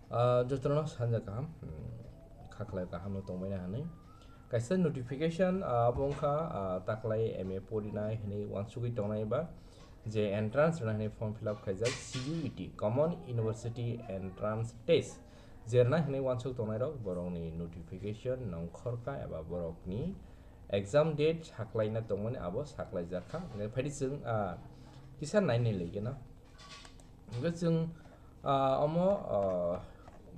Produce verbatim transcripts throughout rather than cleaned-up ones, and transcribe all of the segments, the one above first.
Ah, jotono sanja kaham, hmm, khaklai kaham no tongmani hanwi. Kaisa notification, ah, abo wngkha, ah, taklai M A porinai hinwi uansugwi tongnai ba je entrance rwna hinwi form fill up khaijak C U E T, Common University Entrance Test. Je rwna hinwi uansuk tongnai rok borokni notification nongkhorkha eba borokni exam date saklaina tongmani abo saklaijakha. Hwnwi phaidi chwng, ah, kisa nainai laikheno. Hwnkhe chwng, ah, omo, ah,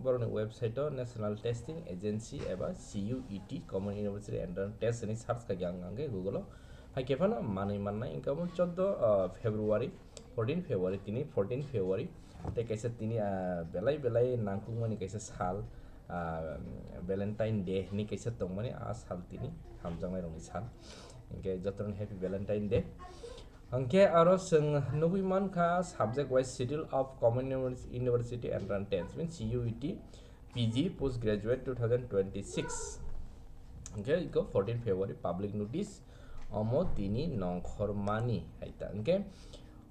borokni website o National Testing Agency eba C U E T, Common University Entrance Test hinwi search khaikha ang, ang khe Google o. Hai khe phano manwi mannai, hwnkhe omo chordo, ah, February, fourteen February, tini fourteen February. Tei kaisa tini, ah, belai belai nangkukmani kaisa sal, ah, Valentine Day hinwi kaisa tongmani, ah, sal tini hamjaknairokni sal. Hwnkhe jotono Happy Valentine Day. Hwnkhe aro chwng nugwi mankha subject wise schedule of Common Univers-, University Entrance Test, means C U E T, P G Postgraduate two thousand twenty-six. Hwnkhe iko fourteen February public notice, omo tini nongkhormani hai ta. Hwnkhe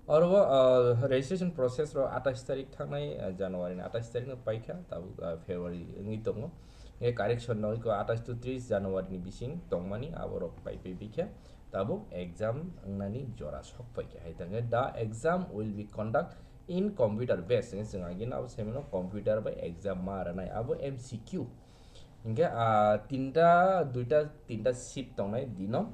oro o, ah, registration process rok atais tarik thangnai, ah, January ni atais tarik no paikha, tabuk, ah, February wngwi tongo. Hwnkhe correction no iko atais to tris January ni bising tongmani aborok pai pai bikha. Tabuk exam wngnani jora sok pai khe hai tangkhe, "The exam will be conduct in computer based," hwnkhe chwng agini abo saimano computer bai exam ma rwnai, abo M C Q. Hwnkhe, ah, tinta, duita, tinta shift tongnai dino.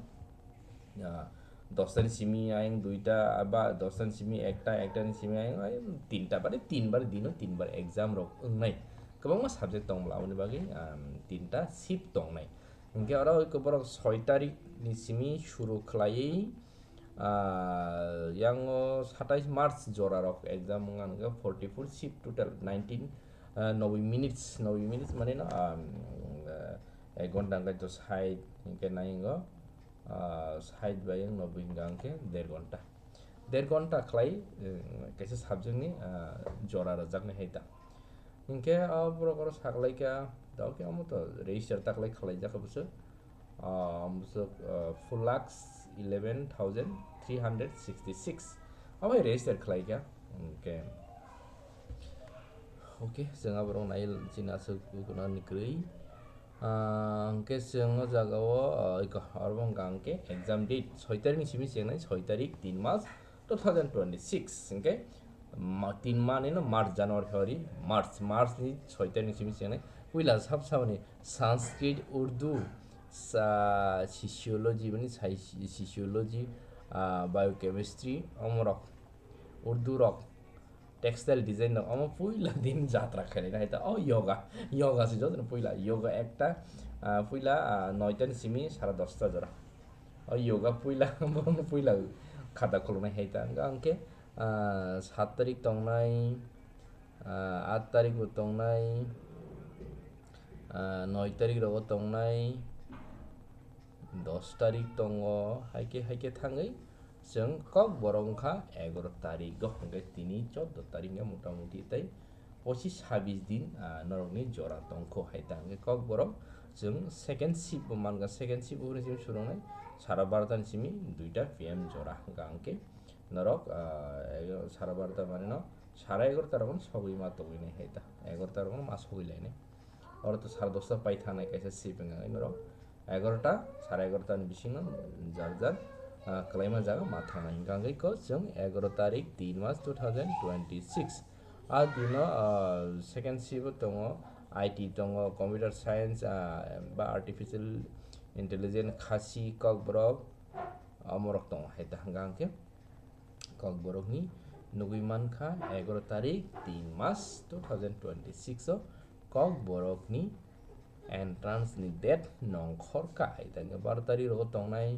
Ah, dosta ni simi ayang duita, ba dosta ni simi ekta, ekta ni simi ayang, ayang tinta, bade tinbar dino, tinbar exam rok wngnai. Kwbangma subject tong bwla, aboni bagwi, ah, tinta shift tongnai. Hwnkhe oro iko borok soi tarik ni simi suru khlaiwi, ah, yango satais March jora rok exam wngkha, hwnkhe forty four shift total nineteen, ah, noboi minutes, noboi minutes mane no, ah, ek ghonta hwnkhe to sait hwnkhe nai wngo, ah, sait bai wng noboi hwnkha hwnkhe der ghonta. Der ghonta khlai, eh, kaisa subject ni, ah, jora rwjaknai hai ta. Hinkhe o borok oro saklaikha, tamo khe omo to register taklai khlaijak bwswk. Ah, bwswk, ah, four lakhs eleven thousand three hundred sixty six. Omo register khlaikha. Hinkhe, okay, chwng aborok nai chini aswk guna ni kwrwi. Ah, hwnkhe chwng o jaga o, ah, iko, oro bo hwnka hwnkhe exam date soi tarik ni simi chengnai, soi tarik, tin mas, two thousand twenty-six, hwnkhe ma-, tin mani no March, January, February, March, March ni soi tarik ni simi chengnai. Puila sab saboni Sanskrit, Urdu, sa-, Sociology, bini sai-, Sociology, ah, Biochemistry, omorok, Urdu rok, textile design rok, omo puila din jatra khainai hai ta. O yoga, yoga se joto puila, yoga ekta, ah, puila, ah, noita ni simi sara dosta jora. O yoga puila, borokno puila khata khuluknai hai ta. Hwnkhe, ah, sat tarik tongnai, ah, at tarik bo tongnai, ah, noi tarik rogo tongnai, dos tarik tongo, hai khe, hai khe thangwi chwng Kokborok wngkha egaroh tarigo, hwnkhe tini chordo tarik wngkha motamuti tei pochis sabis din, ah, norokni jora tongkho hai ta hwnkhe Kokborok chwng second shift bo mankha, second shift bo hwnwi simi swrwngnai sara barota ni simi duita P M jora hwnkha hwnkhe norok, ah, sara barota manwi no sara egaroh ta rokno sogwi ma tongwi nai hai ta, egaroh ta rokno ma sogwi lainai. Oro to sara dosta pai thangnai kaisa shift wngkha, norok egaroh ta, sara egaroh ta ni bisingo jar jar, ah, kwlaima jaga ma thangnai. Hwnkha hwnkhe ko chwng egaroh tarik tin mas two thousand twenty six. A dino, ah, second shift o tongo, I T tongo, computer science, ah, ba artificial intelligence, khasi, kokborok, omorok tongo hai ta hwnkha hwnkhe. Kokborokni nugwi mankha egaroh tarik tin mas two thousand twenty six o Kokborokni entrance ni date nongkhor ka hai ta hwnkhe baro tarik rogo tongnai,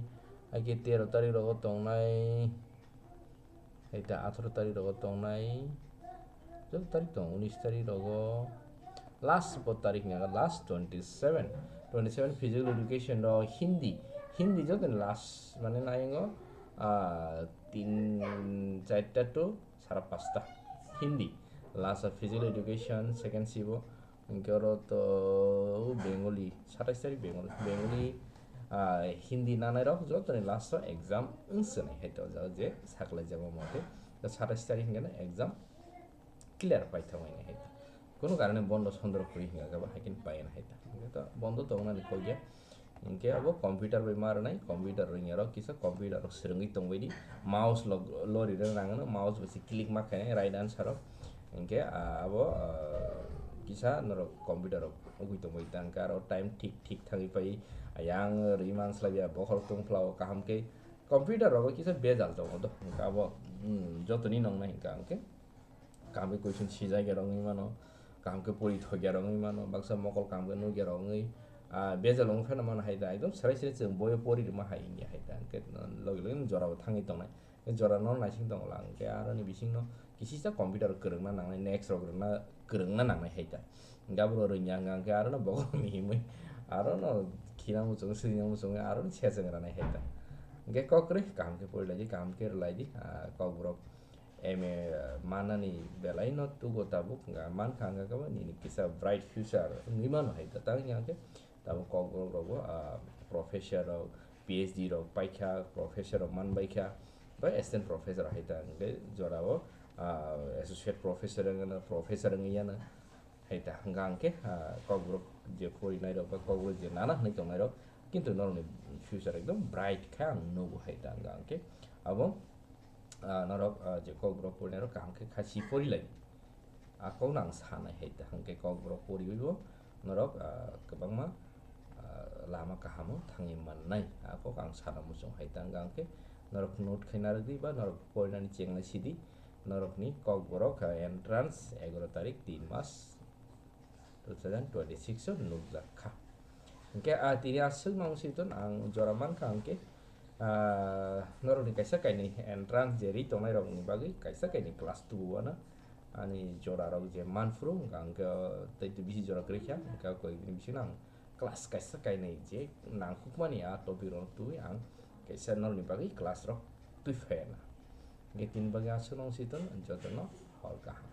hai khe tero tarik rogo tongnai, hai ta atharo tarik rogo tongnai, joto tarik tongo, unis tarik rogo. Last bo tarik ni last twenty seven, twenty seven physical education rok Hindi, Hindi joto ni last mane naingo, ah, tin charta to sara pasta Hindi last of physical education second shift o, hwnkhe oro to Bengali satais tarik Bengali, Bengali, ah, Hindi nanai rok joto ni last o exam wngse nai hai to o jaga je saklai jago mote satais tarik hwnkhe exam clear paithak nai hai ta. Kono karone bondo sondro kwrwi hingkha khe bo hai khe paiya hai ta. Hingkhe to bondo tongnani kok ya. Hingkhe abo computer bai ma rwnai, computer rwngya rok kisa computer rok swrwngwi tongbai di. Mouse lo, lori rwna nangno, mouse bai se click ma khainai right answer o. Hingkhe, ah, abo, ah, kisa norok computer rok ugwi tongbai ta hingkhe aro time thik thik thangwi pai. Ayang rwi manslai ya bokhorok tongphla o kaham khe computer rogo kisa bejal tongo do. Hingkhe abo, hmm, jotoni nongnai hingkha hingkhe. Kaham khe question sijak ya rok wngwi mano, kaham khe pori thok ya rok wngwi mano, baksa mokol kaham khe nuk ya rok wngwi, ah, bejal wngwi phano mano hai ta, ekdom serai serai chwng boyo pori rwma hai wngya hai ta, hingkhe logi logi jora bo thangwi tongnai, jora no naising tongla, hingkhe aroni bisingno kisisa computer kwrwngna nangnai, next rok rwna kwrwngna nangnai hai ta, hingkhe aboro rwngya hingkha hingkhe arono bokhorok ni himwi, arono khina muchung swina muchung arono sejeng rwnai hai ta, hingkhe kok kwrwi kaham khe pori lai di, kaham khe rwlai di, ah, kokborok M A manani belai no tugo tabuk, hingkha mankha hingkha khe bo nini kisa bright future wngwi mano hai ta, tang hingkha khe tabuk kokborok rogo, ah, professor rok, P H D rok paikha, professor rok manbaikha, bai assistant professor hai ta hingkhe jorao, ah, associate professor wngno, professor wngwi yano. Hai ta hingkha hingkhe, ah, kokborok je porinai rok ba kokborok je nana hinwi tongnai rok, kintu norokni future ekdom bright khe ang nugo hai ta hingkha hingkhe abo, ah, norok, ah, je kokborok porinai rok kaham khe kha si pori lai. A kokno ang sanai hai ta hingkhe kokborok poriwi bo norok, ah, kwbangma, ah, lama kahamo thangwi mannai. A kok ang sana muchung hai ta hingkha hingkhe norok note khai narwk di ba norok porinani chenglai sidi. Norokni kokborok, ah, entrance egaroh tarik tin mas two thousand twenty-six o nukjak kha. Hingkhe, ah, tini aswk nang siton ang jora mankha hingkhe, ah, norokni kaisa kainwi entrance je ri tongnai rokni bagwi kaisa kainwi class two o ano ani jora rok je manphuru hingkha hingkhe tei bisi jora kwrwi kha, hingkhe koi bini bisingo ang class kaisa kainwi je nangkukmani a topic rok twi ang kaisa norokni bagwi class rok twi phaiya na. Hingkhe tini bagwi aswk nang siton jotono hor kaham.